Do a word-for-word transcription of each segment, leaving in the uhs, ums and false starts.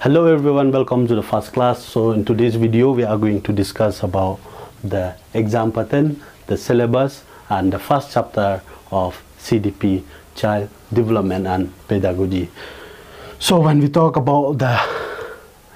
Hello everyone, welcome to the first class. So in today's video, we are going to discuss about the exam pattern, the syllabus, and the first chapter of C D P, Child Development and Pedagogy. So when we talk about the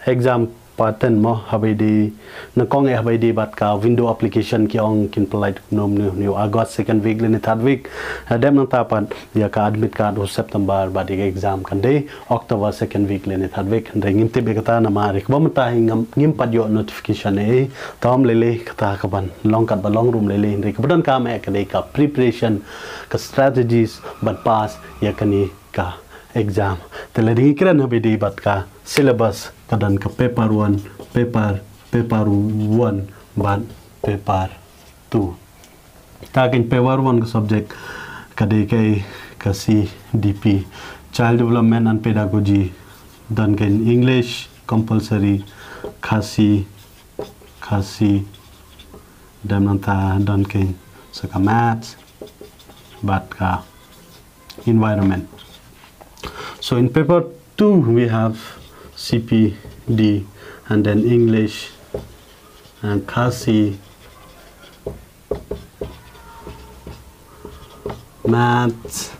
exam pattern mo, haba ïadei, nyngkong eh haba ïadei bad ka window application, ki ong kin pynlait kumno kumno, August second week lane third week. Hadien nangta pat ïa ka admit card u September, bad ïa ka exam kan dei October second week lane third week. Hynrei ngim tip ïa kata namar ïa kaba mynta hi ngam, ngim pat ïoh notification eh. Te ym lei lei kata kaban long katba long ruh ym lei lei, hynrei kaba donkam eh ka dei ka preparation, ka strategies ban pass ïa kane ka exam. Te lada ngi kren haba ïadei bad ka syllabus, ka don ka paper one, paper, paper one bad paper two. Ta ka paper one ka subject ka dei ka, ka C D P, Child Development and Pedagogy. Don ka English compulsory, Khasi, Khasi, hadien nangta don ka sa ka maths bad ka environment. So in paper two we have C P D, and then English and Khasi, maths,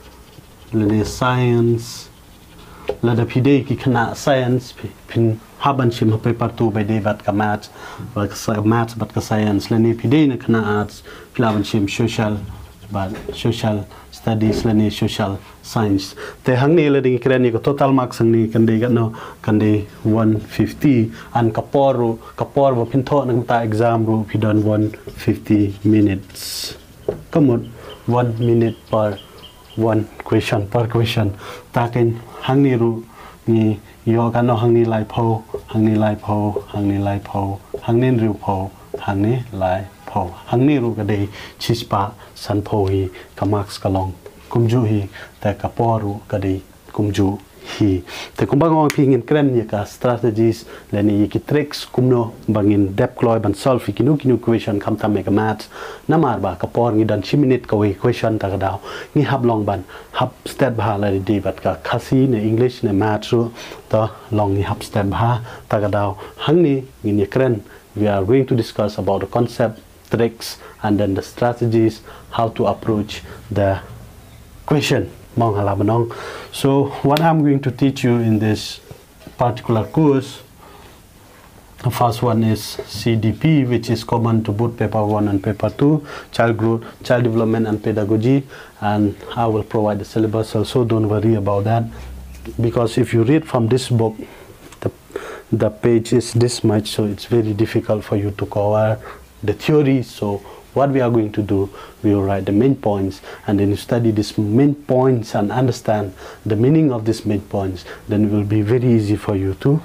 lane science. Lada phi dei ki khynnah science, phi, phin hap ban shim ha paper two ba ïadei bad ka maths, bad ka sci-, maths bad ka science. Lane phi dei na khynnah arts, phi lah ban shim social, bad social studies lane social science. Te hangne lada ngi kren ïa ka total marks hangne kan dei katno, kan dei one fifty, and ka por ruh, ka por ba phin thoh na ka bynta exam ruh phi don one fifty minutes. Ka mut one minute per one question, per question. Ta ka hangne ruh ngi ïoh katno, hangne laiphew, hangne laiphew, hangne laiphew, hangne hynriewphew, hangne laiphew. Hangne ruh ka dei shispah sanphew hi ka marks ka long. Kumjuh hi, te ka por ruh ka dei kumjuh hi. Te kumba nga ong phi, ngin kren ïa ka strategies lane ïa ki tricks kumno ba ngin dep kloi ban solve ïa kino kino question, khamtam ïa ka maths. Namar ba ka por ngi don shi minit kawei question, ta ka daw ngi hap long ban hap stet bha lada dei bad ka Khasi ne English ne maths ruh, to long ngi hap stet bha. Ta ka daw hangne ngin ïa kren, we are going to discuss about the concept, tricks, and then the strategies, how to approach the question. Mong hala banong. So what I'm going to teach you in this particular course, the first one is C D P, which is common to both paper one and paper two, child growth, child development and pedagogy, and I will provide the syllabus also, don't worry about that, because if you read from this book, the, the page is this much, so it's very difficult for you to cover the theory. So what we are going to do, we will write the main points, and then you study these main points and understand the meaning of these main points, then it will be very easy for you to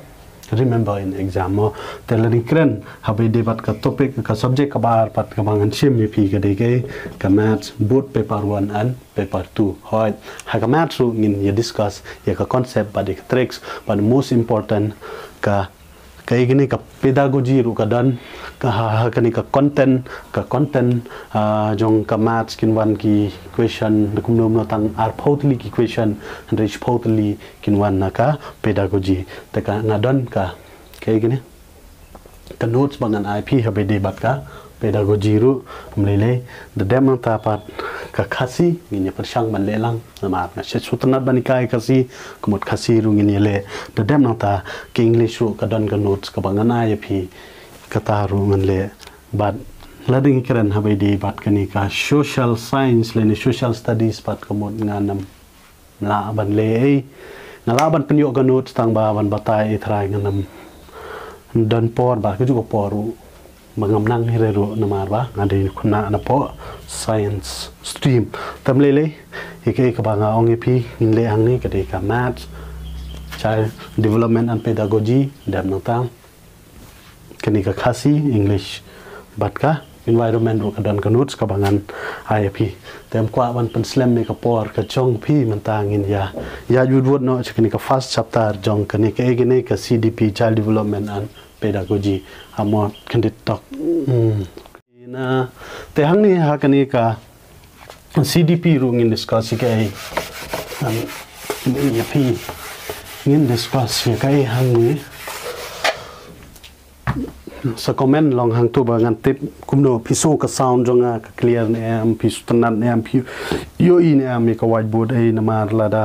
remember in exam. Mo, te lada ngi kren haba ïadei bad ka topic, ka subject kaba ar pat kaba ngan shim ïa phi ka dei ka, ka maths, both paper one and paper two. Hooid, ha ka maths ruh ngin ïa discuss ïa ka concept bad ïa ka tricks, but most important ka, ka ïa kane ka pedagogy ruh ka don, ka ha, ha kane ka content, ka content, ah, jong ka maths kin wan ki question, da kumno kumno, tang arphew tylli ki question, hynrei shiphew tylli kin wan na ka pedagogy. Te ka nga don ka, ka ïa kane ka notes ba ngan ai phi haba ïadei bad ka pedagogy ruh, ym lei lei. Da dep nangta pat ka Khasi ngin ïa pyrshang ban leh lang, namar nga shu sngewtynnat ban hikai Khasi, ka mut Khasi ruh ngin ïa leh. Da dep nangta ka English ruh ka don ka notes kaba ngan ai ïa phi, kata ruh ngan leh. Bad lada ngi kren haba ïadei bad kane ka social science lane social studies pat, ka mut ngan ym lah ban leh ei. Nga lah ban pynïoh ka notes tang ba ban batai ei trai, ngan ym don por, ba kajuh ka por ruh ba ngam nang hi re ruh, namar ba nga dei khynnah napoh science stream. Te ym lei lei, ïa kaei kaba nga ong ïa phi ngin leh hangne ka dei ka maths, child development and pedagogy, dep nangta kane ka Khasi, English bad ka environment ruh ka don ka notes kaba ngan ai ïa phi. Te ym kwah ban pynslem ïa ka por ka jong phi, mynta ngin ïa, ïa wut wut noh sha kane ka first chapter jong kane ka, eh, kane ka C D P, child development and pedagogy. Amo khyndiat tok. Hmm. Na, te hangne ha kane ka C D P ruh ngin discuss ïa kaei, um, ïa phi Ngin discuss ïa kaei hangne. Sa comment long hangto ba ngan tip kumno phi sngew ka sound jong nga ka clear ne em, phi sngewtynnat ne em, phi ïohi ne em ïa ka whiteboard ei namar lada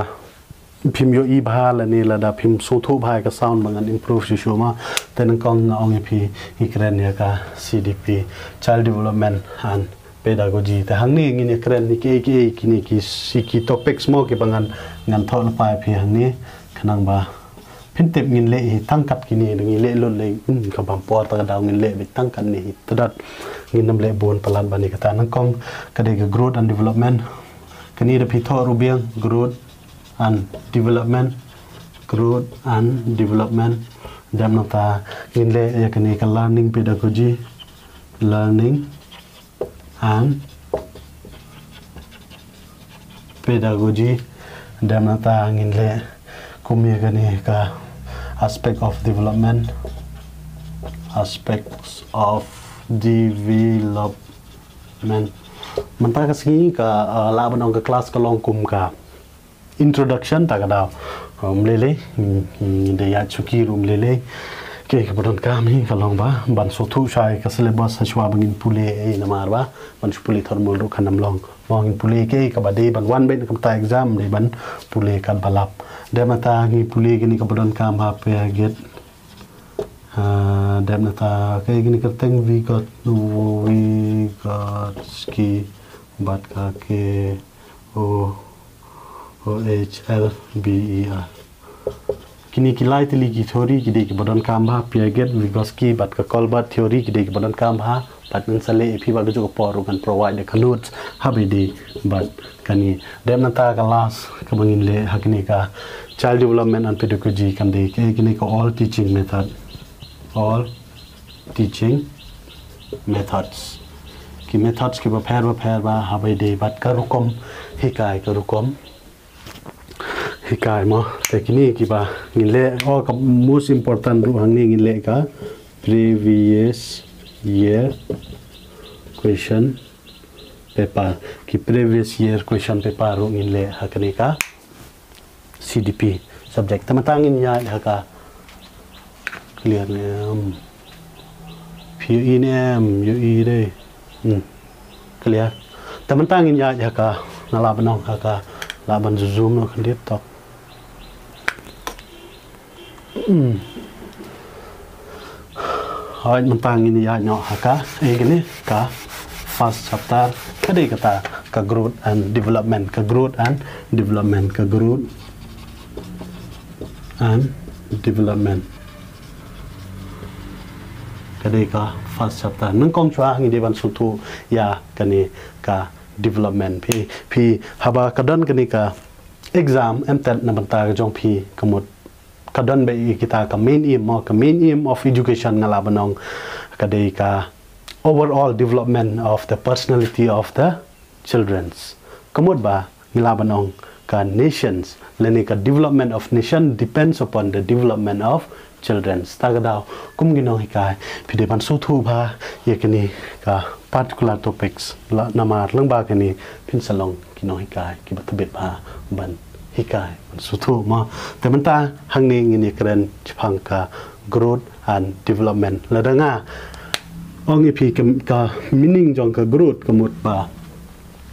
phim ïohi bha lane lada phim sngewthuh bha ïa ka sound ba ngan improve shuh shuh ma. Te nyngkong nga ong ïa phi ngi kren ïa ka C D P, Child Development and Pedagogy. Te hangne ngin ïa kren ïa kiei kiei kine ki si ki topics mo kiba ngan ngan thoh lypa ïa phi hangne khnang ba phin tip ngin leh hi tang kat kine, ngi leh lut leh, hmm, ka bam por ta ka daw ngin leh beit tang kat ne hi. Te dat ngin ym leh bun palat ba ne kata. Nyngkong ka dei ka growth and development. Kane da phi thoh ruh biang, growth and development, growth and development. Dep nangta ngin leh ïa kane ka learning pedagogy, learning and pedagogy. Dep nangta ngin leh kum ïa kane ka aspect of development, aspects of development. Mynta ka sngi ka, ah, lah ban ong ka class ka long kum ka introduction ta ka daw. Um, lei lei, mm, mm, da ïa chuki rum lei lei. Ke ka ba donkam hi ka long ba ban sngewthuh shai ka syllabus ha shuwa ba ngin pule ei namar ba ban shu pule thormul ruh kan ym long. Ba ngin pule ke ka ba dei ban wan beit na ka bynta exam dei ban pule kat ba lap. Dep nangta ngi pule kine ka ba donkam ba pyrgit. Ah, dep nangta ke kine ka teng Vygot, Vygotsky bad ka ke O, O H L B E R. Kine ki lai tylli ki theory ki dei ki ba donkam ba Piaget, Vygotsky bad ka Colbert theory ki dei ki ba donkam ba, bad ngan sa leh ïa phi ba ka juh ka por ruh ngan provide ïa ka notes ha ba ïadei bad kane. Dep nangta ka last ka ba ngin leh ha kane ka child development and pedagogy kan dei ka kane ka all teaching method. All teaching methods. Ki methods ki bapher bapher ba ha ba ïadei bad ka rukom hikai, ka rukom hikai mo. Te kine ki ba ngin leh, oh, ka most important ruh hangne ngin leh ka previous year question paper. Ki previous year question paper ruh ngin leh ha kane ka C D P subject. Te mynta ngin ïaid ha ka, clear ne em? Phi ïohi ne em? Ïohi de. Hmm. Clear. Te mynta ngin ïaid ha ka, nga lah ban ong ha ka, lah ban zoom noh khyndiat tok. Hmm. Hooid, mynta ngin ïaid noh ha ka, eh, kane ka first chapter, ka dei kata ka growth and development, ka growth and development, ka growth and development. Ka dei ka first chapter. Nyngkong shuwa ngi dei ban sngewthuh ïa kane ka development. Phi, phi haba ka don kane ka exam M TET na bynta ka jong phi, ka mut ka don beit kita ka main aim, mo, ka main aim of education nga lah ban ong ka dei ka overall development of the personality of the childrens. Ka mut ba ngi lah ban ong ka nations lane ka development of nation depends upon the development of childrens. Ta ka daw kum ki nonghikai phi dei ban sngewthuh bha ïa kane ka particular topics, la namar lyngba kane phin sa long ki nonghikai ki ba tbit bha ban hikai, ban sngewthuh, mo. Te mynta hangne ngin ïa kren shaphang ka growth and development. Lada nga ong ïa phi ka, ka meaning jong ka growth ka mut ba,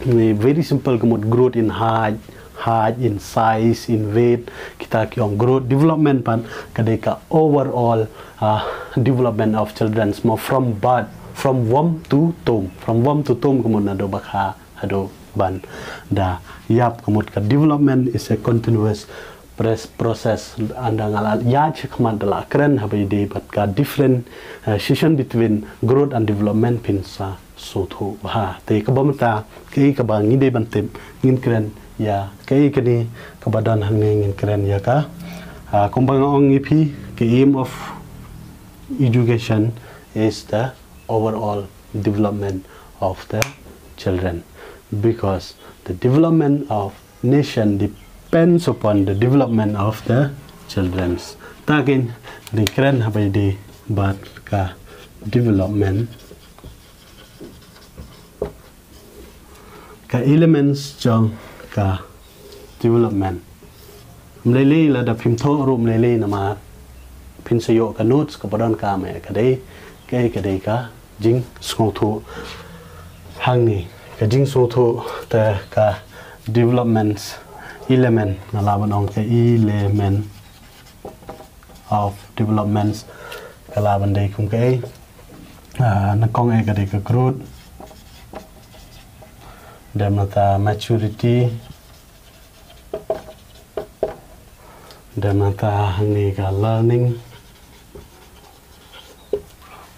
ni very simple, ka mut growth in height, height, in size, in weight, kita ki ong growth. Development pat ka dei ka overall, ah, development of children, mo, from birth, from womb to tomb, from womb to tomb, ka mut naduh ba kha haduh ban da ïap. Ka mut ka development is a continuous pres-, process. Ynda nga la ïaid shakhmat da la kren ha ba ïadei bad ka differentiation between growth and development phin sa sngewthuh bha. Te ka ba mynta kaei ka ba ngi dei ban tip, ngin kren ïa kaei kane ka ba don hangne, ngin kren ïa ka, ah, kumba nga ong ïa phi, ka aim of education is the overall development of the children, because the development of nation depends upon the development of the children. Ta kin dei kren ha ba ïadei bad ka development, ka elements jong ka development. Mlei lei lada phim thoh ruh mlei lei namar phin sa ïoh ka notes kaba donkam eh ka dei, ka, ka dei ka jingsngewthuh hangne. Ka jingsngewthuh te ka developments, element, nga lah ban ong ka element of developments ka lah ban dei kum kaei. Ah, nyngkong eh ka dei ka growth, dei mynta maturity, dei mynta hangne ka learning,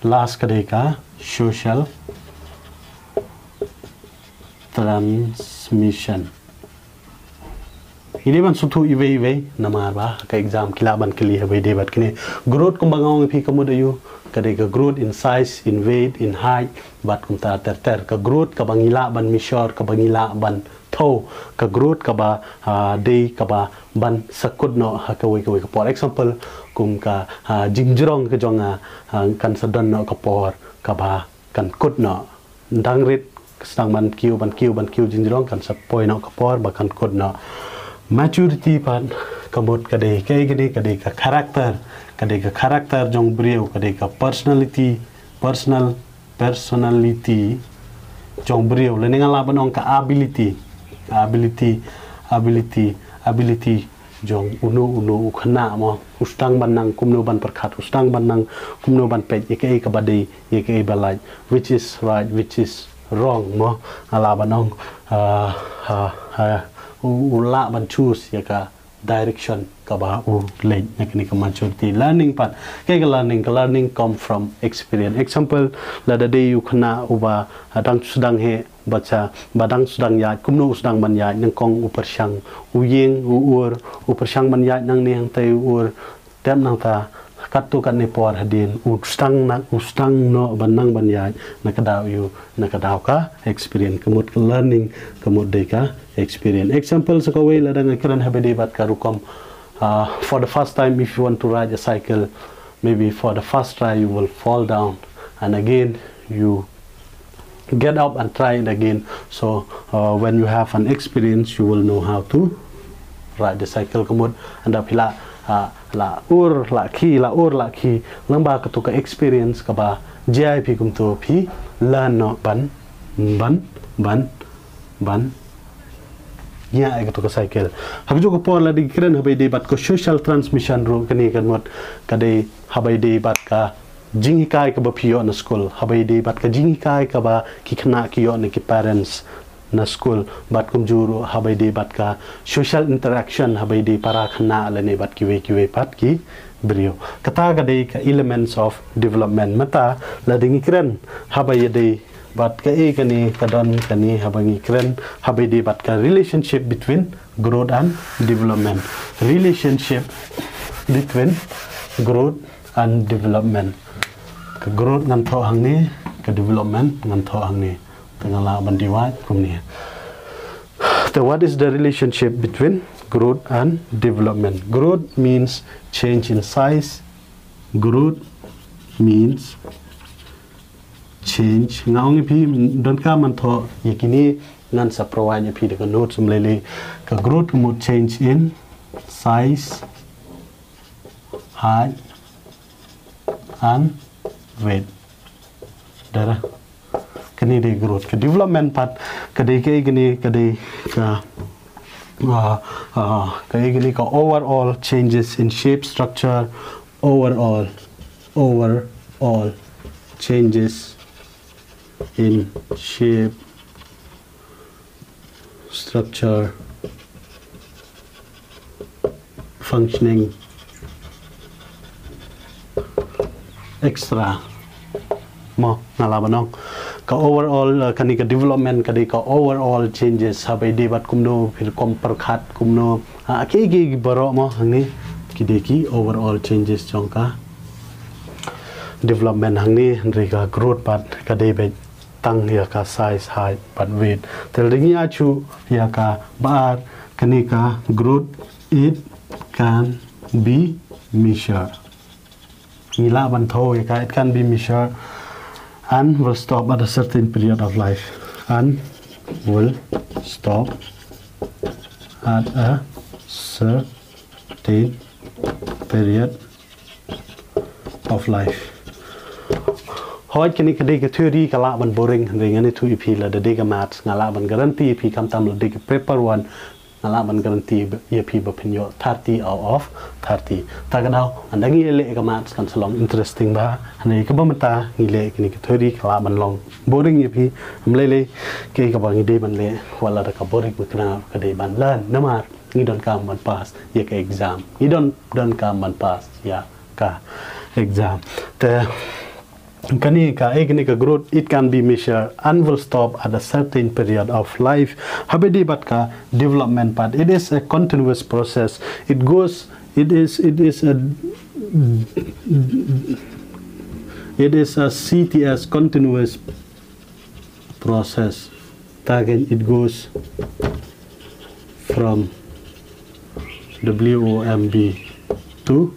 last ka dei ka social transmission. Ngi dei ban sngewthuh iwei iwei namar ba ka exam ki lah ban kylli haba ïadei bad kine. Growth kumba nga ong ïa phi ka mut aiu, ka dei ka growth in size, in weight, in height, bad kumta ter ter. Ka growth kaba ngi lah ban measure, kaba ngi lah ban thew, ka growth kaba, ah, dei kaba ban sa kut noh ha kawei kawei ka por. Example, kum ka, ah, jingjrong ka jong nga, ah, kan sa don noh ka por kaba kan kut noh. Dang rit ka sdang ban kiew, ban kiew, ban kiew jingjrong, kan sa poi noh ka por ba kan kut noh. Maturity pat ka mut ka dei kaei kane, ka dei ka character, ka dei ka character jong briew, ka dei ka personality, personal, personality jong briew. Lane nga lah ban ong ka ability, ability, ability, ability jong uno uno u khynnah mo. U sdang ban nang kumno ban pyrkhat, u sdang ban nang kumno ban peit ïa kaei kaba dei, ïa kaei ba lait, which is right, which is wrong mo. Nga lah ban ong, ah, ah, ah, u, u lah ban choose ïa ka direction kaba u leit, na kane ka maturity. Learning pat, kaei ka learning, ka learning come from experience. Example, lada dei u khynnah uba, ah, dang sdang heh, bad sa, ba dang sdang ïaid, kumno u sdang ban ïaid, nyngkong u pyrshang, u ïeng, u ur, u pyrshang ban ïaid nangne hangtai u ur, tep nangta, katto katne por hadien, u sdang na, u sdang noh ban nang ban ïaid, na ka daw aiu, na ka daw ka experience, ka mut ka learning, ka mut dei ka experience. Example sa kawei lada nga kren haba ïadei bad ka rukom, ah, for the first time if you want to ride a cycle, maybe for the first try you will fall down and again you get up and try it again. So, uh, when you have an experience, you will know how to ride the cycle. Ka mut, ynda phi la, uh, la ur, la khie, la ur, la khie, lyngba kato ka experience kaba jia ïa phi kumto phi learn noh ban, ban, ban, ban ïa, ïa kato ka cycle. Ha kajuh ka por lada ngi kren haba ïadei bad ka social transmission ruh, kane ka mut ka dei haba ïadei bad ka jinghikai kaba phi ïoh na skul, haba ïadei bad ka jinghikai kaba ki khynnah ki ïoh na ki parents na skul, bad kumjuh ruh haba ïadei bad ka social interaction, haba ïadei para khynnah lane bad kiwei kiwei pat ki briew. Kata ka dei ka elements of development. Mynta lada ngi kren haba ïadei bad kaei kane, ka don kane, haba ngi kren haba ïadei bad ka relationship between growth and development. Relationship between growth and development. Ka growth ngan thoh hangne, ka development ngan thoh hangne. Te nga lah ban divide kumne. Te what is the relationship between growth and development? Growth means change in size. Growth means change. Nga ong ïa phi, donkam ban thoh ïa kine, ngan sa provide ïa phi da ka notes, um lei lei. Ka growth ka mut change in size, height and weight. Dara. Kane dei growth. Ka development pat ka dei kaei kane, ka dei ka, ah, ah, kaei kane, ka overall changes in shape, structure, overall, overall changes in shape, structure, functioning, et cetera. Mo, nga lah ban ong ka overall, uh, kane ka development ka dei ka overall changes, haba ïadei bad kumno phi rukom pyrkhat, kumno, ah, kiei kiei baroh mo hangne, ki dei ki overall changes jong ka development hangne. Hynrei ka growth pat ka dei beit tang ïa ka size, height bad weight. Te lada ngi ïa shu ïa kaba ar, kane ka growth, it can be measured. Ngi lah ban thew ïa ka, it can be measured and will stop at a certain period of life. And will stop at a cer- period of life. Hooid, kane ka dei ka theory ka lah ban boring, hynrei ngan ïathuh ïa phi lada dei ka maths nga lah ban guarantee ïa phi, khamtam lada dei ka paper one nga lah ban guarantee ïa phi ba phin ïoh thirty out of thirty. Ta ka daw, ynda ngi leh ka maths kan sa long interesting bha, hynrei kaba mynta ngi leh kane ka theory ka lah ban long boring ïa phi. Ym lei lei, kaei kaba ngi dei ban leh wat la da ka boring ba kynmaw ka dei ban learn, namar ngi donkam ban pass ïa ka exam. Ngi don, donkam ban pass ïa ka exam. Te kane ka, eh, kane ka growth, it can be measured and will stop at a certain period of life. Haba ïadei bad ka development part, it is a continuous process. It goes, it is, it is a, it is a C T S, continuous process. Ta ka, it goes from W O M B to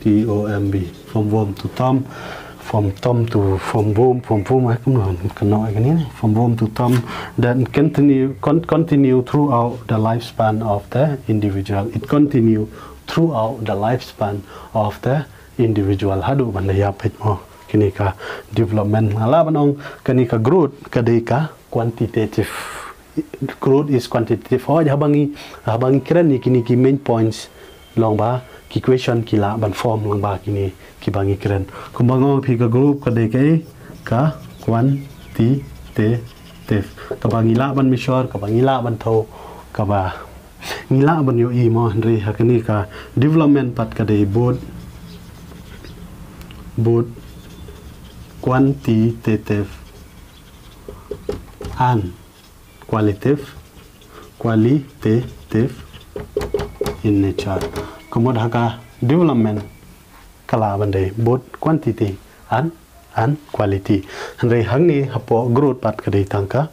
T O M B. From womb to tomb, from tomb to, from womb, from womb, eh, kumno, kumno, eh, kane, from womb to tomb, then continue, con-, continue throughout the lifespan of the individual. It continue throughout the lifespan of the individual. Haduh ban da ïap peit mo. Kane ka development. Nga lah ban ong kane ka growth ka dei ka quantitative. Growth is quantitative. Hooid, haba ngi, haba ngi kren ïa kine ki main points, long ba ki question ki lah ban form long ba kine kiba ngi kren. Kumba nga ong ïa phi, ka growth ka dei ka, eh, ka quantitative. Kaba ngi lah ban measure, kaba ngi lah ban thew, kaba ngi lah ban ïohi mo, hynrei ha kane ka development part ka dei both, both quantitative and qualitative, qualitative in nature. Ka mut ha ka development ka lah ban dei both quantity and, and quality. Hynrei hangne hapoh growth part ka dei tang ka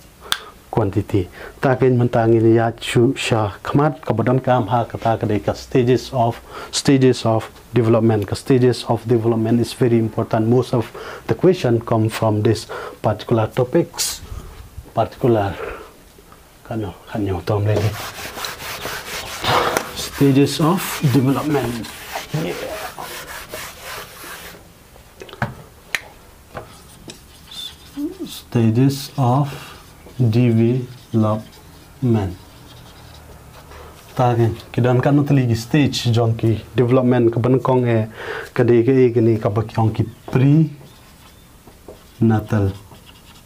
quantity. Ta ka, mynta ngin ïa shu sha khmat, kaba donkam ha kata ka dei ka stages of, stages of development. Ka stages of development is very important. Most of the question come from this particular topics, particular, kano, kano tom lele. Stages of development. Yeah. Stages of development. Ta ka, ki don katno tylli ki stage jong ki development, kaba nyngkong eh ka dei ka, eh, kane kaba ki ong ki prenatal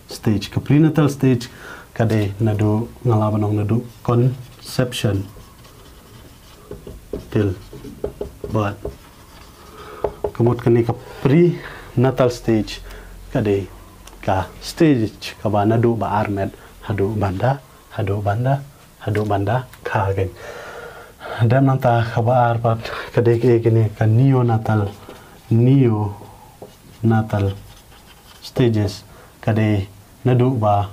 stage. Ka prenatal stage ka dei naduh, nga lah ban ong naduh conception till birth. Ka mut kane ka prenatal stage ka dei ka stage kaba naduh ba armet haduh ban da, haduh ban da, haduh ban da kha, ka. Dep nangta kaba ar pat ka dei ka, eh, kane ka neonatal, neonatal stages, ka dei naduh ba,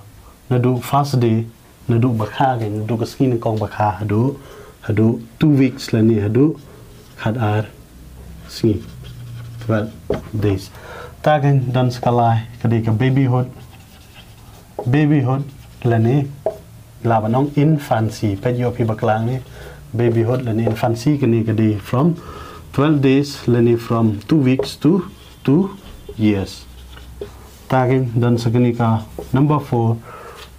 naduh first day, naduh ba kha, ka, naduh ka sngi nyngkong ba kha haduh, haduh two weeks lane haduh khat ar sngi, twelve days. Ta ka, don sa ka lai ka dei ka babyhood, babyhood lane lah ban ong infancy, peit ïoh phi bakla ne, babyhood lane infancy, kane ka dei from twelve days lane from two weeks to two years. Ta ka, don sa kane ka number four,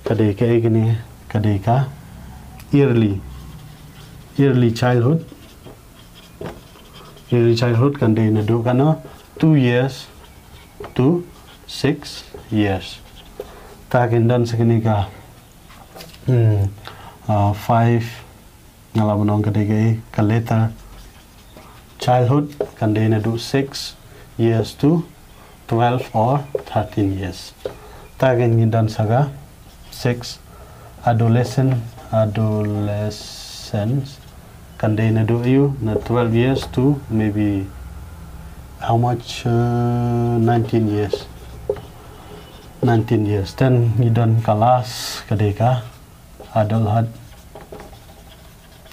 ka dei ka, eh, kane ka dei ka early, early childhood. Early childhood kan dei naduh kano, two years to six years. Ta ka, don sa kane ka, hmm, uh, five, nga lah ban ong ka dei ka, eh, ka later childhood, kan dei naduh six years to twelve or thirteen years. Ta ka, ngin don sa ka six, adolescent, adolescence, kan dei naduh ïa u, na twelve years to maybe how much, uh, nineteen years. Nineteen years. Then ngi don ka last, ka dei ka adulthood,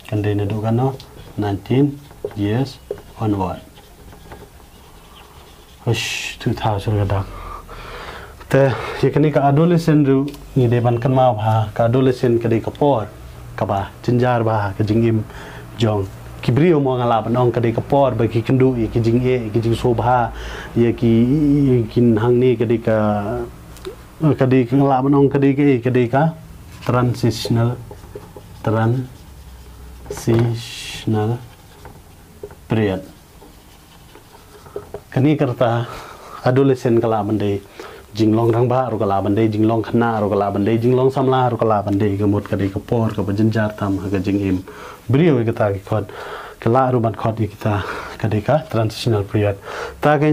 kan dei naduh kano, nineteen years onward. Hush, tu thaw sur ka dak. Te ïa kane ka adolescent ruh ngi dei ban kynmaw bha, ka adolescent ka dei ka por kaba jynjar bha ka jingim jong Ki briew mo nga lah ban ong ka dei ka por ba ki kynduh ïa ki jingeh, ïa ki jingsngewbha, ïa ki, ïa ki hangne ka dei ka, ka dei ka nga lah ban ong ka dei ka, ka dei ka transitional, transitional period. Kane ka rta adolescent ka lah ban dei, jinglong rangbah ruh ka lah ban dei, jinglong khynnah ruh ka lah ban dei, jinglong samla ruh ka lah ban dei, ka mut ka dei ka por kaba jynjar tam ha ka jingim briew ïa kata ki khot, ka lah ruh ban khot ïa kita ka dei ka transitional period. Ta ka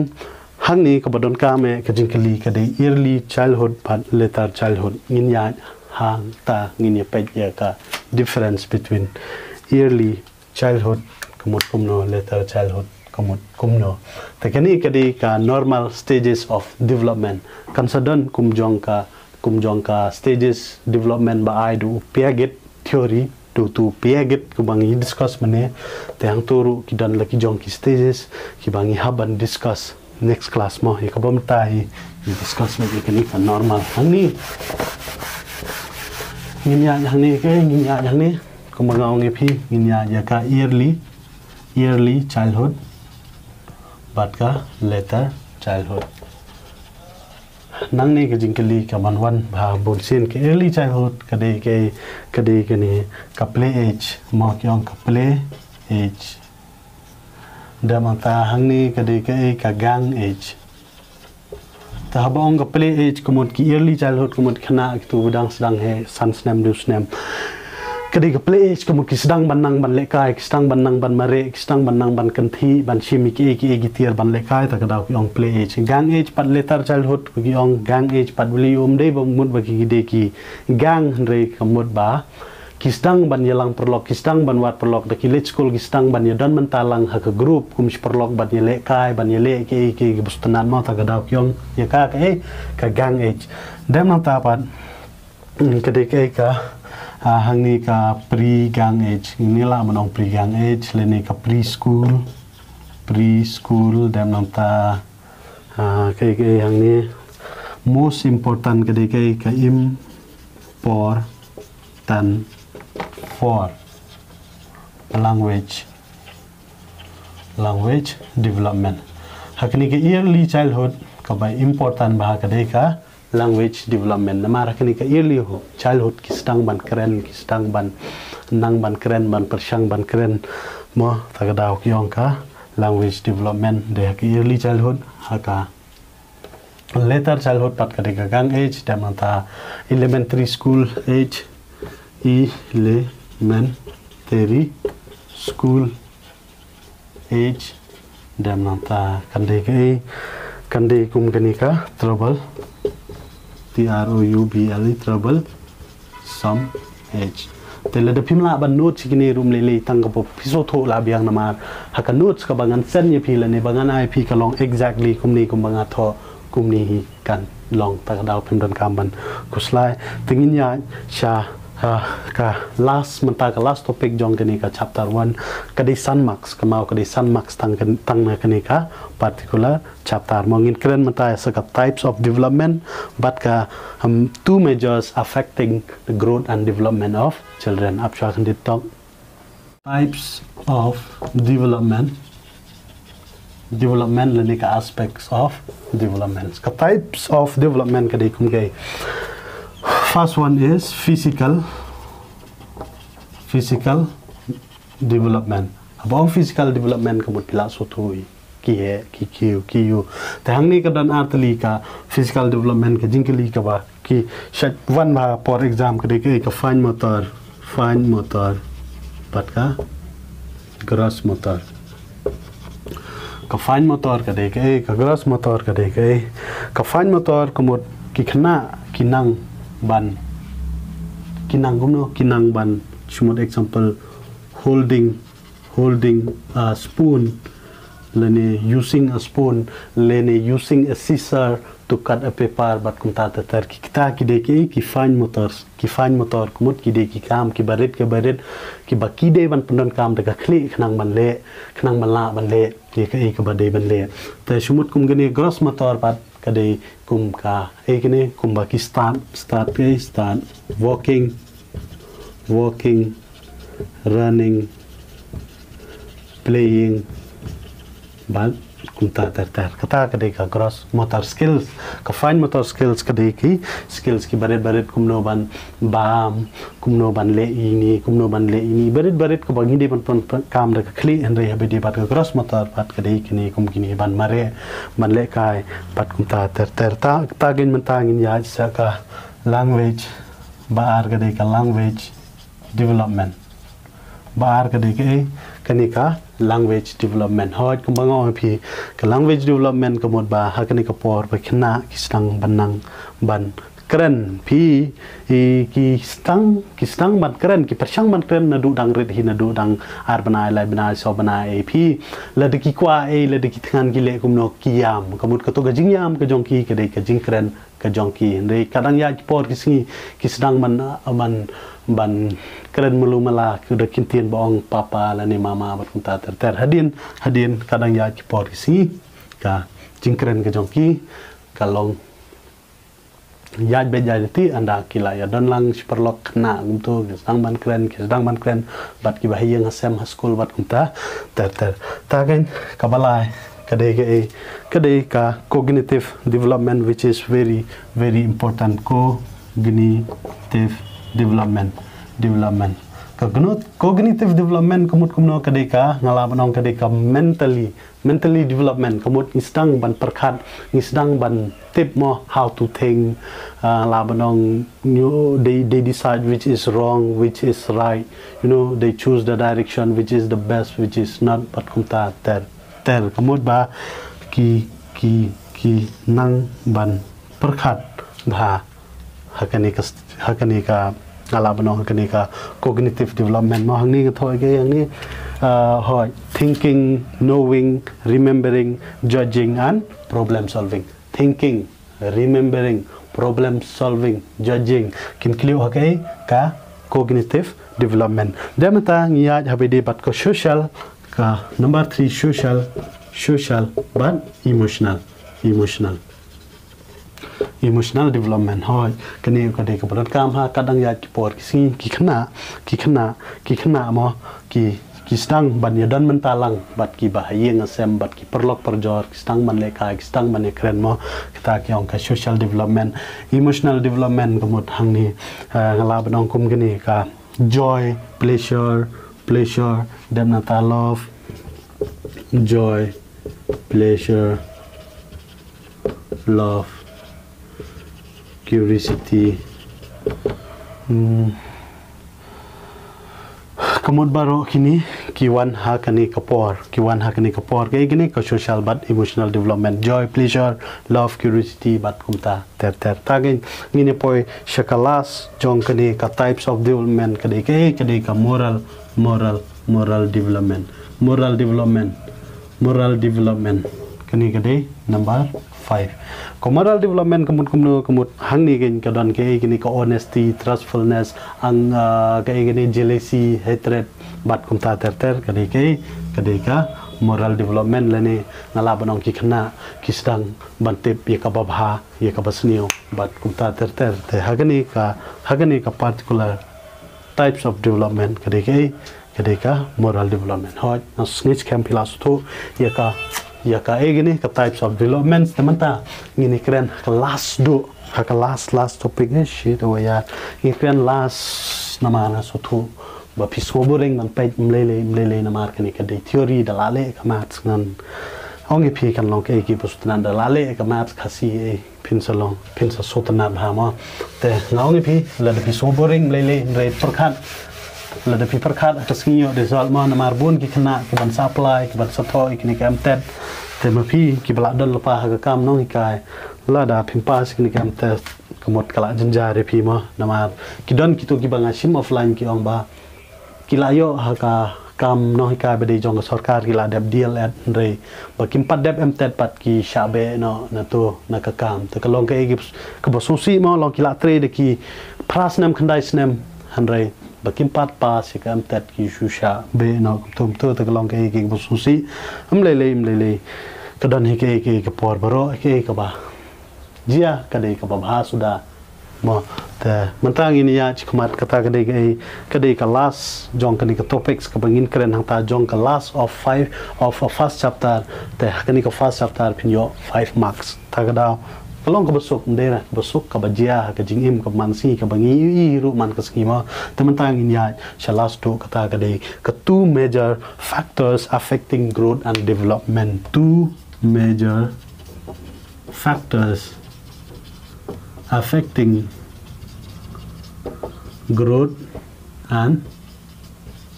hangne kaba donkam eh ka jingkylli ka dei early childhood bad later childhood. Ngin ïa hangta ngin ïa peit ïa ka difference between early childhood ka mut kumno, later childhood ka mut kumno. Te kane ka dei ka normal stages of development. Kan sa don kum jong ka, kum jong ka stages development ba ai da u Piaget theory, da utu u Piaget kaba ngi discuss mynne. Te hangto ruh ki don la ki jong ki stages kiba ngi hap ban discuss next class mo, ïa kaba mynta hi ngi discuss ïa kane ka normal. Hangne ngin ïa hangne ke, ngin ïa hangne. Kumba nga ong ïa phi, ngin ïa, ïa ka early, early childhood bad ka later childhood. Nangne ka jingkylli ka ban wan bha bunsien. Ka early childhood ka dei ka, ka dei kane ka play age, mo ki ong ka play age. Dep nangta hangne ka dei ka, ka gang age. Te haba ong ka play age ka mut ki early childhood ka mut khynnah kitu ba dang sdang heh san snem hynriew snem. Ka dei ka play age ka mut ki sdang ban nang ban lehkai, ki sdang ban nang ban mareh, ki sdang ban nang ban kynthih, ban shim ïa kiei kiei ki tiar ban lehkai, ta ka daw ki ong play age. Gang age pat later childhood ki ong gang age pat, balei ym dei ba mut ba ki dei ki gang, hynrei ka mut ba ki sdang ban ïalang paralok, ki sdang ban wad paralok, da ki leit skul ki sdang ban ïadon bynta lang ha ka group kum shi paralok ban ïalehkai, ban ïaleh kiei kiei kiba sngewtynnat mo, ta ka daw ki ong ïa ka, ka, eh, ka gang age. Dep nangta pat, mm, ka dei ka, eh, ka, ah, hangne ka pre gang age. Ngin lah ban ong pre gang age lane ka preschool, preschool, dep nangta, ah, ka, ka hangne most important ka dei ka, ka im por tan for language, language development. Ha kane ka early childhood kaba important bha ka dei ka language development. Namar ha kane ka early ho-, childhood ki sdang ban kren, ki sdang ban nang ban kren, ban pyrshang ban kren mo, ta ka daw ki ong ka language development dei ha ka early childhood. Ha ka later childhood pat ka dei ka gang age, dep nangta elementary school age, elementary school age, dep nangta kan dei ka, kan dei kum kane ka trouble, T R O U B L E, trouble some age. Te lada phim lah ban note shi kine ruh ym lei lei, tang kaba phi sngewthuh lah biang, namar ha ka notes kaba ngan send ïa phi lane ba ngan ai phi ka long exactly kumne kumba nga thoh, kumne hi kan long, ta ka daw phim donkam ban khuslai. Te ngin ïa sha, ah, ka last, mynta ka last topic jong kane ka chapter one, ka dei san marks, ka mut ka dei san marks tang kan, tang na kane ka particular chapter. Mo ngin kren mynta sa ka types of development bad ka, um, two majors affecting the growth and development of children. Ap shuwa khyndiat tok. Types of development, development lane ka aspects of development. Ka types of development ka dei kum kei. First one is physical, physical development. Haba ong physical development ka mut phi lah sngewthuh ïa ki heh, ki kiew, ki ïew. Te hangne ka don ar tylli ka physical development, ka jingkylli kaba ki shait wan bha for exam ka dei ka, ka fine motor, fine motor bad ka gross motor. Ka fine motor ka dei ka, ka gross motor ka dei ka, ka fine motor ka mut ki khynnah ki nang ban, ki nang kumno, ki nang ban, shu mut example, holding, holding a spoon, lane using a spoon, lane using a scissor to cut a paper, bad kumta ter ter. Kita ki dei ki, ki fine motors, ki fine motor ka mut ki dei ki kam kiba rit kiba rit, kiba ki dei ban pyndonkam da ka khlieh khnang ban leh, khnang ban lah ban leh ïa kaei kaba dei ban leh. Te shu mut kum kane gross motor pat ka dei kum kaei kane, kumba ki start, start kaei, start, walking, walking, running, playing, bad kumta ter ter. Kata ka dei ka gross motor skills. Ka fine motor skills ka dei ki skills ki barit barit, kumno ban bam, kumno ban leh ïa ini, kumno ban leh ini, barit barit kaba ngi dei ban pyndonkam da ka khlieh, hynrei haba dei bad ka gross motor pat ka dei kine kum kine ban mareh, ban lehkai bad kumta ter ter. Ta, ta kein mynta ngin ïaid sha ka language, ba ar ka dei ka language development. Ba ar ka dei kaei? Kane ka language development. Hooid, kumba nga ong ïa phi, ka language development ka mut ba ha kane ka por ba ki khynnah ki sdang ban nang ban kren. Phi, i, ki sdang, ki sdang ban kren, ki pyrshang ban kren naduh dang rit hi, naduh dang ar bnai, lai bnai, saw bnai, ei phi. Lada ki kwah ei, lada ki thngan ki leh kumno, ki ïam. Ka mut kato ka jingïam ka jong ki ka dei ka jingkren ka jong ki. Hynrei ka dang ïaid ki por ki sngi ki sdang ban, ban, ban kren malu mala, ki da kyntien ba ong papa lane mama bad kumta ter ter. Hadien, hadien ka dang ïaid ki por ki sngi ka jingkren ka jong ki ka long ïaid beit ïaid lynti, ynda ki la ïadon lang shi paralok khynnah kumto, ki sdang ban kren, ki sdang ban kren bad kiba ha ïing ha sem ha skul bad kumta ter ter. Ta kein kaba lai ka dei kaei? Ka dei ka cognitive development, which is very, very important. Cognitive development, development. Ka gno-, cognitive development ka mut kumno? Ka dei ka, nga lah ban ong ka dei ka mentally, mentally development. Ka mut ngi sdang ban pyrkhat, ngi sdang ban tip mo how to think, ah, lah ban ong, you, they, they decide which is wrong, which is right, you know, they choose the direction which is the best, which is not, bad kumta ter ter. Ka mut ba ki, ki, ki nang ban pyrkhat bha ha kane ka, ha kane ka, nga lah ban ong ha kane ka cognitive development mo. Hangne nga thoh ïa ka hangne, ah, hooid, thinking, knowing, remembering, judging and problem solving. Thinking, remembering, problem solving, judging, kin khliew ha kaei? Ka cognitive development. Dei mynta ngi ïaid haba dei bad ka social, ka number three, social, social bad emotional, emotional, emotional development. Hooid, kane ka dei kaba donkam ha ka dang ïaid ki por ki sngi, ki khynnah, ki khynnah, ki khynnah mo, ki, ki sdang ban ïadon mynta lang bad kiba ha ïing ha sem bad ki paralok parajor, ki sdang ban lehkai, ki sdang ban ïakren mo. Kata ki ong ka social development. Emotional development ka mut hangne, eh, nga lah ban ong kum kane ka joy, pleasure, pleasure, dep nangta love, joy, pleasure, love, curiosity. Hmm. Ka mut baroh kine ki wan ha kane ka por, ki wan ha kane ka por. Kaei kine? Ka social bad emotional development, joy, pleasure, love, curiosity bad kumta ter ter. Ta kein ngin ïa poi sha ka last jong kane ka types of development, ka dei kaei? Ka dei ka moral, moral, moral development, moral development, moral development. Kane ka dei number five. Ka moral development ka mut kumno? Ka mut hangne kein ka don kaei kine? Ka honesty, trustfulness, ang, ah, kaei kine? Jealousy, hatred bad kumta ter ter. Ka dei kaei? Ka dei ka moral development. Lane nga lah ban ong ki khynnah ki sdang ban tip ïa kaba bha, ïa kaba sniew bad kumta ter ter. Te ha kane ka, ha kane ka particular types of development ka dei kaei? Ka dei ka moral development. Hooid, nga sngew skhem phi la sngewthuh ïa ka, ïa kaei kine ka types of development. Te mynta ngin ïa kren ha ka last duh, ha ka last, last topic, eh, shit, oh yeah. Ngin ïa kren last namar nga sngewthuh ba phi sngewboring ban peit, ym lei lei, ym lei lei, namar kane ka dei theory, da lah leh ka maths ngan ong ïa phi kan long kaei, kiba sngewtynnat da lah leh ka maths Khasi, eh, phin sa long, phin sa sngewtynnat bha mo. Te nga ong ïa phi, lada phi sngewboring ym lei lei, hynrei pyrkhat, lada phi pyrkhat ha ka sngi ïoh result mo, namar bun ki khynnah kiban sa apply, kiban sa thoh ïa kine ki M TET. Te ma phi kiba lah don lypa ha ka kam nonghikai, lada phim pass ïa kine ki M TET, ka mut ka lah jynjar ïa phi mo, namar ki don kito kiba nga shim offline ki ong ba ki lah ïoh ha ka kam nonghikai ba dei jong ka sorkar, ki lah dep D L Ed, hynrei ba kim pat dep M TET pat ki shah beh noh na to, na ka kam. Te ka long kaei, kaba sngewsih mo, long ki lah trei da ki phra snem khyndai snem, hynrei ba kim pat pass ïa ka M TET ki shu shah beh noh kumto kumto. Te ka long kaei, kaba sngewsih. Ym lei lei, ym lei lei, ka don hi kaei, kaei ka por baroh, kaei kaba jia ka dei kaba bha suda. Mo, te mynta ngin ïa chi khmat kata ka dei ka, ka dei ka last jong kane ka topics kaba ngin kren hangta jong ka last of five of a first chapter. Te kane ka first chapter phin ïoh five marks. Ta ka daw ka long kaba suk, ym dei na kaba suk, kaba jia ha ka jingim, kaba man sngi, kaba ngi ïohi ruh man ka sngi mo. Te mynta ngin ïa sha last tu kata ka dei ka two major factors affecting growth and development. Two major factors affecting growth and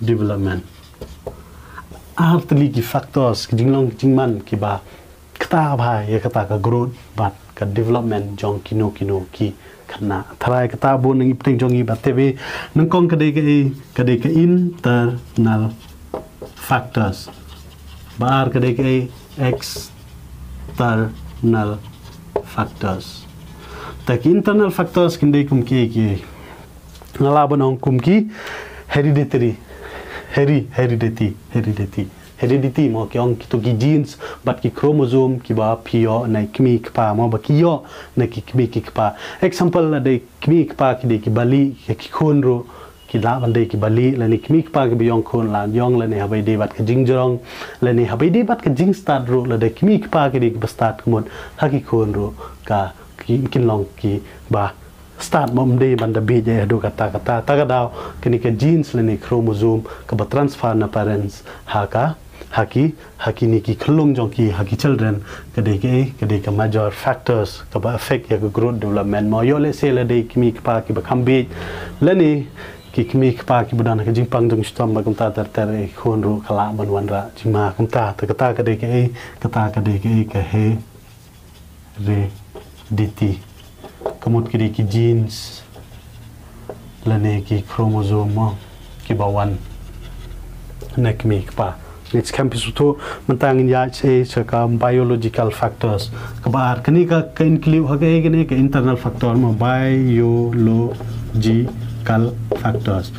development. Ar tylli ki factors, ki jinglong ki jingman kiba kata bha ïa kata ka growth bad ka development jong kino kino ki khynnah. Tharai kata bun nang ipting jong i ba tebe nang kong ka dei ka i, ka dei ka internal factors. Ba ar ka dei ka i external factors. Ta ki internal factors kin dei kum ki ki nga lah ban ong kum ki hereditary, heri, heredity, heredity. Heredity mo ki ong kito ki genes bad ki chromosome kiba phi ïoh na i kmie i kpa mo ba ki ïoh na ki kmie ki kpa. Example la dei kmie kpa ki dei ki bali, ki khun ruh ki lah ban dei ki bali, lane kmie kpa kiba ïong khun lah ïong, lane haba ïadei bad ka jingjrong, lane haba ïadei bad ka jingstad ruh la dei kmie kpa ki dei kiba stad ka mut ha ki khun ruh ka ki kin long kiba stad mo, ym dei ban da bieit ïa haduh katta katta. Ta ka daw kane ka genes lane chromosome kaba transfer na parents ha ka, ha ki, ha kine ki khyllung jong ki, ha ki children, ka dei ka, ka dei ka major factors kaba affect ïa ka growth development mo. Ïoh lehse la dei kmie kpa kiba kham bieit lane ki kmie kpa kiba don ha ka jingpang jingshitom bad kumta ter ter, i khun ruh ka lah ban wanrah jingma kumta. Ta kata ka dei ka, kata ka dei ka, ka he heredity. Ka mut ki dei ki genes lane ki chromosome mo kiba wan na kmie kpa. Ngi skhem phi sngewthuh. Mynta ngin ïa sha ka biological factors. Kaba ar kane ka, ka include ha ka, kane ka internal factor mo, biological factors.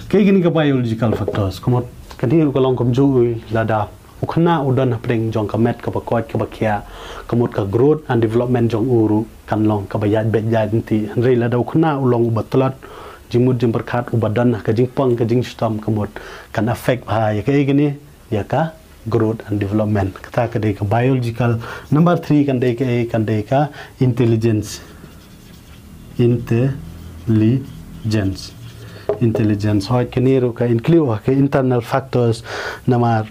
Ka kane ka biological factors ka mut kane ruh ka long kumjuh, lada u khynnah u don hapdeng jong ka met kaba koit kaba khiah, ka mut ka growth and development jong u ruh kan long kaba ïaid beit ïaid lynti. Hynrei lada u khynnah u long uba tlot jingmut jingpyrkhat, uba don ka jingpang ka jingshitom, ka mut kan affect bha ïa ka, ïa kane, ïa ka growth and development. Kata ka dei ka biological. Number three kan dei ka, kan dei ka intelligence. Intelligence. Intelligence. Hooid, kane ruh ka include ha ka internal factors. Namar,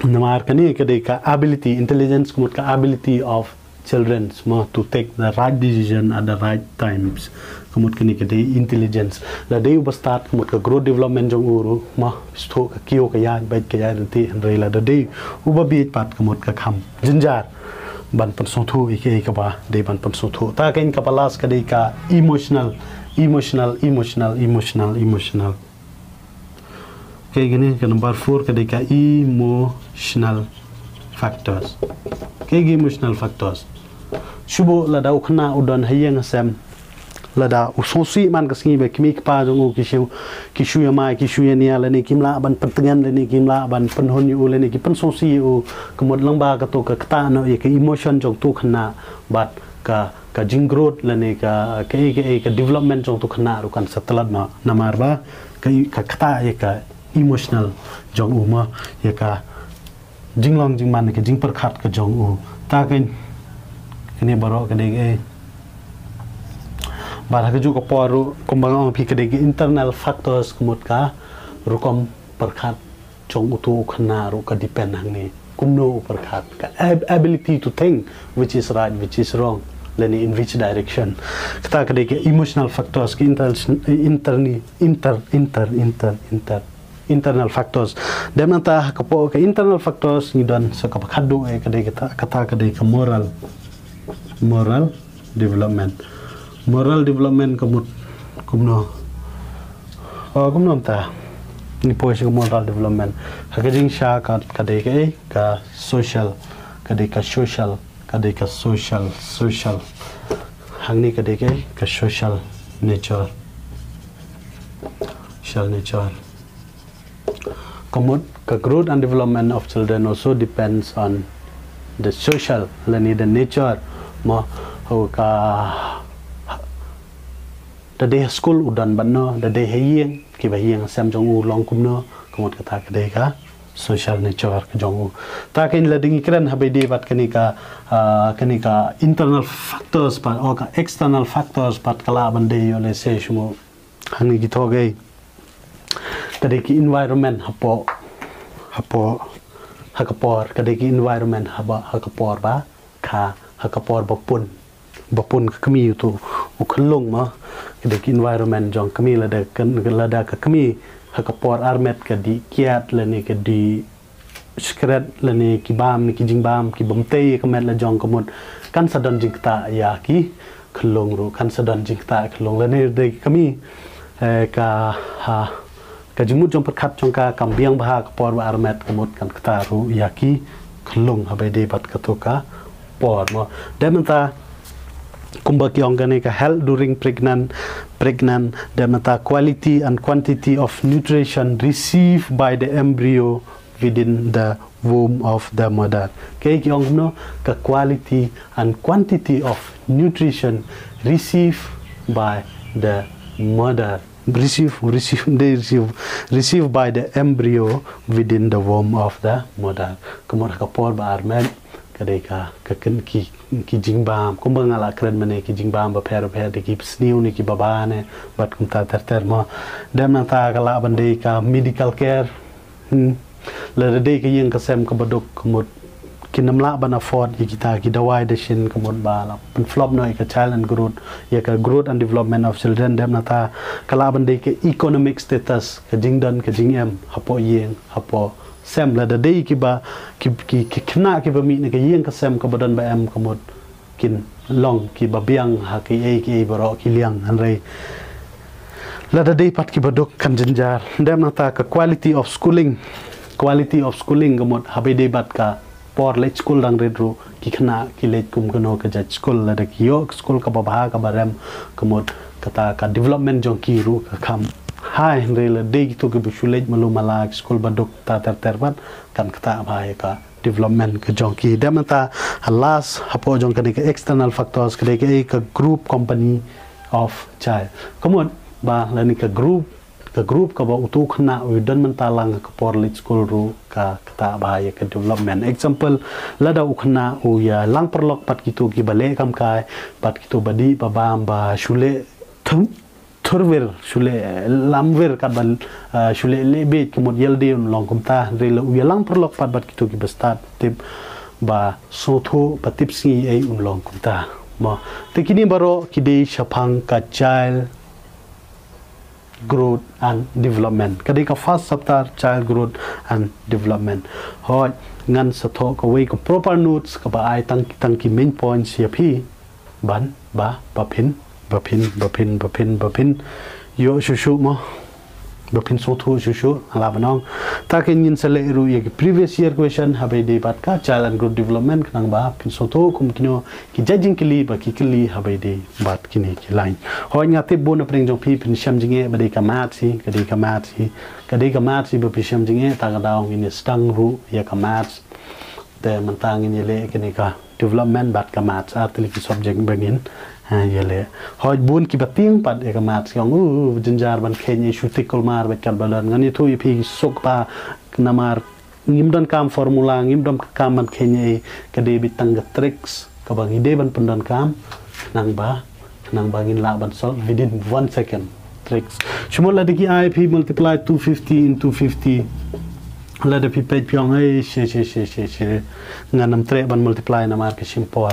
namar kane ka dei ka ability, intelligence ka mut ka ability of children mo to take the right decision at the right times. Ka mut kane ka dei intelligence. La dei uba stad ka mut ka growth development jong u ruh mo, sngewthuh ka kiew ka ïaid beit ka ïaid lynti, hynrei lada dei uba bieit pat ka mut ka kham jynjar ban pynsngewthuh ïa kaei kaba dei ban pynsngewthuh. Ta ka, kaba last ka dei ka emotional, emotional, emotional, emotional, emotional. Ka kane ka number four ka dei ka emotional factors. Ka emotional factors. Shu bun lada u khynnah u don ha ïing ha sem, lada u sngewsih man ka sngi ba kmie kpa jong u ki shu, ki shu ïamai, ki shu ïania, lane kim lah ban pyntngen, lane kim lah ban pynhun ïa u, lane ki pynsngewsih ïa u, ka mut lyngba kato ka ktah noh ïa ka emotion jong uto u khynnah bad ka, ka jinggrowth lane ka, ka, ka, ka development jong uto u khynnah ruh kan sa tlot noh. Namar ba ka, ka ktah ïa ka emotional jong u mo, ïa ka jinglong jingman, ka jingpyrkhat ka jong u. Ta ka, kane baroh ka dei ka, bad ha kajuh ka por ruh kumba nga ong phi ka dei ka internal factors, ka mut ka rukom pyrkhat jong uto u khynnah ruh ka depend hangne kumno u pyrkhat, ka ab-, ability to think which is right, which is wrong, lane in which direction. Kata ka dei ka emotional factors, ka inter-, interni-, inter, inter, inter, inter, internal factors. Dep nangta ha ka por ka internal factors ngi don sa kaba khatduh, eh, ka dei kata, kata ka dei ka moral, moral development. Moral development ka mut kumno? Oh, kumno mynta? Ngi poi sha ka moral development. Ha ka jingshisha ka, ka dei ka, eh, ka social, ka dei ka social, ka dei ka social, social. Hangne ka dei ka, eh, ka social nature. Social nature. Ka mut ka growth and development of children also depends on the social, lane the nature mo, ka, Da dei ha skul u don bad no, da dei ha ïing, kiba ïing sem jong u long kumno, ka mut kata ka dei ka social nature ka jong u. Ta kein lada ngi kren haba ïadei bad kane ka, ah, kane ka internal factors bad, oh, ka external factors bad ka lah ban dei ïoh lehse shu mo. Hangne ki thoh gei. Ka dei ki environment hapoh, hapoh, ha ka por, ka dei ki environment haba, ha ka por ba kha, ha ka por ba pun, ba pun ka kmie uto u khyllung mo. Ka dei ki environment jong kmie lada ka, lada ka kmie ha ka por armet ka dih kiad lane ka dih skret lane ki bam ne ki jingbam ki bym tei ïa ka met la jong ka mut kan sa don jingktah ïa ki khyllung ruh, kan sa don jingktah ïa khyllung lane dei ka kmie, eh, ka, ha, ka jingmut jong pyrkhat jong ka kam biang bha ha ka por ba armet ka mut kan ktah ruh ïa ki khyllung haba ïadei bad kato ka por mo. Dei mynta kumba ki ong kane ka health during pregnant, pregnant, dei mynta quality and quantity of nutrition received by the embryo within the womb of the mother. Kaei ki ong kumno? Ka quality and quantity of nutrition received by the mother. Receive, receive, they receive, received by the embryo within the womb of the mother. Ka mut ha ka por ba armet, ka dei ka, ka kin ki, ki jingbam. Kumba nga la kren mynne, ki jingbam bapher bapher, dei ki sniew ne ki baba ne, bad kumta ter ter mo. Dei mynta ka lah ban dei ka medical care. Hmm. Lada dei ka ïing ka sem kaba duk ka mut kin ym lah ban afford ïa kita ki dawai dashin ka mut ba la pynflop noh ïa ka child and growth, ïa ka growth and development of children. Dei mynta ka lah ban dei ka economic status, ka jingdon ka jingem hapoh ïing hapoh sem. Lada dei kiba, ki, ki, ki khynnah kiba mih na ka ïing ka sem kaba don ba em ka mut kin long kiba biang ha kiei kiei baroh ki liang, hynrei lada dei pat kiba duk kan jynjar. Dei mynta ka quality of schooling. Quality of schooling ka mut haba ïadei bad ka por leit skul dang rit ruh ki khynnah ki leit kum kano ka jait skul, lada ki ïoh skul kaba bha kaba rem ka mut kata ka development jong ki ruh ka kham hai, hynrei lada dei kito kiba shu leit malu mala ki skul ba duk ta ter ter pat kan ktah bha ïa ka development ka jong ki. Dei mynta last hapoh jong kane ka external factors ka dei ka, eh, ka group company of child. Ka mut ba lane ka group, ka group kaba uto u khynnah u don mynta lang ka por leit skul ruh ka ktah bha ïa ka development. Example, lada u khynnah u ïalang paralok bad kito kiba leh kam kai, bad kito ba dih ba bam ba shu leh thum thurwir, shu leh lamwir katba, ah, shu leh leh bieit ka mut ïalade un long kumta, hynrei la u ïalang paralok pat bad kito kiba stad tip ba sngewthuh ba tip sngi ei un long kumta. Mo, te kine baroh ki dei shaphang ka child growth and development. Ka dei ka first chapter, child growth and development. Hooid, ngan sa thoh kawei ka proper notes kaba ai tang, tang ki main points ïa phi. Ban, ba, ba phin, ba phin, ba phin, ba phin, ba phin ïoh shuh shuh mo. Ba phin sngewthuh shuh shuh, nga lah ban ong. Ta kein ngin sa leh ruh ïa ki previous year question haba ïadei bad ka child and growth development khnang ba phin sngewthuh kum kino ki jait jingkylli ba ki kylli haba ïadei bad kine ki line. Hooid, nga tip bun na pdeng jong phi phin shem jingeh ba dei ka maths hi, ka dei ka maths hi, ka dei ka maths hi ba phi shem jingeh, ta ka daw ngin ïa sdang ruh ïa ka maths. Te mynta ngin ïaleh kane ka development bad ka maths, ar tylli ki subject ba ngin, ha, ïaleh. Hooid, bun kiba tieng pat ïa ka maths ki ong, uh, jynjar ban kheiñ, shu tik kulmar bad katba don. Ngan ïathuh ïa phi suk ba namar ngim donkam formula, ngim donkam ban kheiñ, ka dei beit tang ka tricks kaba ngi dei ban pyndonkam khnang ba, khnang ba ngin lah ban solve within one second. Tricks. Shu mut lada ki ai phi multiply two fifty into fifty. Lada phi peit phi ong, ei, she, she, she, she, she. Ngan ym treh ban multiply namar ka shim por.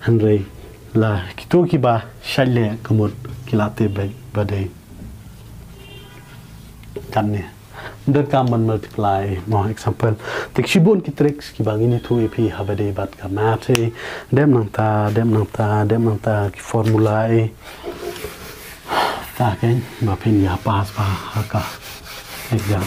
Hynrei la kito kiba shait leh ka mut ki la tip beit ba dei katne. Donkam ban multiply, mo, example. Te shibun ki tricks kiba ngin ïathuh ïa phi haba ïadei bad ka maths hi. Dep nangta, dep nangta, dep nangta ki formula hi. Ta kein ba phin ïa pass bha ha ka exam.